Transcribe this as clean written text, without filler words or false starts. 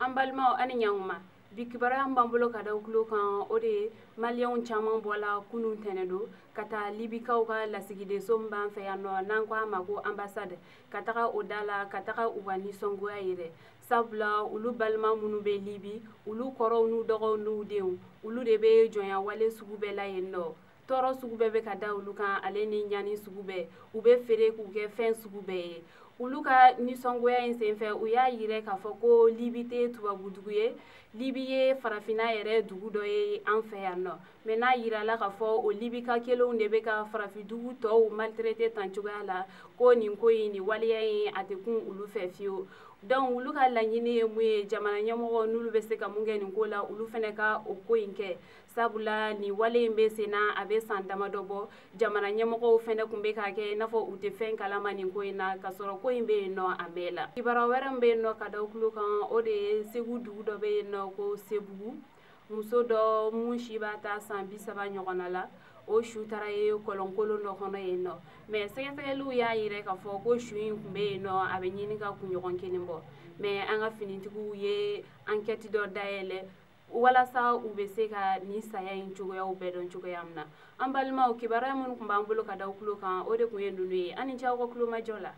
An balimaw, ani ɲankuma. Bi kibaruya min b'an bolo ka da tulo kan, o de ye Maliyɛnw caman bɔla kunun tɛnɛ don ka taa Libikaw ka lasigidenso min b'an fɛ yan nɔ, n'an ko a ma ko ambassade, ka taga o da la, ka taga u ka nisɔngoya yɛrɛ, sabula olu balima minnu bɛ Libi, olu kɔrɔw n'u dɔgɔw n'u denw, olu de bɛ jɔnya wale sugu bɛɛ la yen nɔ. Tɔɔrɔ sugu bɛɛ bɛ ka da olu kan, ale ni ɲani sugu bɛɛ, u bɛ feere k'u kɛ fɛn sugu bɛɛ ye. Olu ka nisɔngoya in senfɛ, u y'a yira k'a fɔ ko Libi tɛ tubabu dugu ye, Libi ye farafinna yɛrɛ dugu dɔ ye an fɛ yan nɔ. Mais n'a yirala k'a fɔ o Libika kelenw de bɛ ka farafindugu tɔw maltraité tan cogoya la, ko nin ko in, nin waleya in, a tɛ kun olu fɛ fiyewu. Donc olu ka laɲini ye mun ye? Jamana ɲɛmɔgɔ n'olu bɛ se ka mun kɛ nin ko la, olu fana ka o ko in kɛ, sabula nin wale in bɛ sen na, a bɛ san damadɔ bɔ. Jamana ɲɛmɔgɔw fana tun bɛ k'a kɛ i n'a fɔ u tɛ fɛn kalama nin ko in na, k'a sɔrɔ ko in bɛ yen nɔ a mɛn la. Kibaruya wɛrɛ min bɛ yen nɔ ka da tulo kan, o de ye Segu dugu dɔ bɛ yen nɔ ko Sebugu, muso dɔ mun si b'a ta san 30 ɲɔgɔnna la, o su taara ye kɔlɔnkolon dɔ kɔnɔ yen nɔ. Mais sɛgɛsɛgɛliw y'a yira k'a fɔ ko su in tun bɛ yen nɔ, a bɛ ɲini ka kunɲɔgɔn kelen bɔ. Mais an ka finitigiw ye enquête dɔ dayɛlɛ walasa u bɛ se ka nin saya in cogoyaw bɛɛ dɔn cogoya min na. An balimaw, kibaruya minnu tun b'an bolo ka da tulo kan, o de tun ye ninnu ye. An ni ce aw ka tulomajɔ la.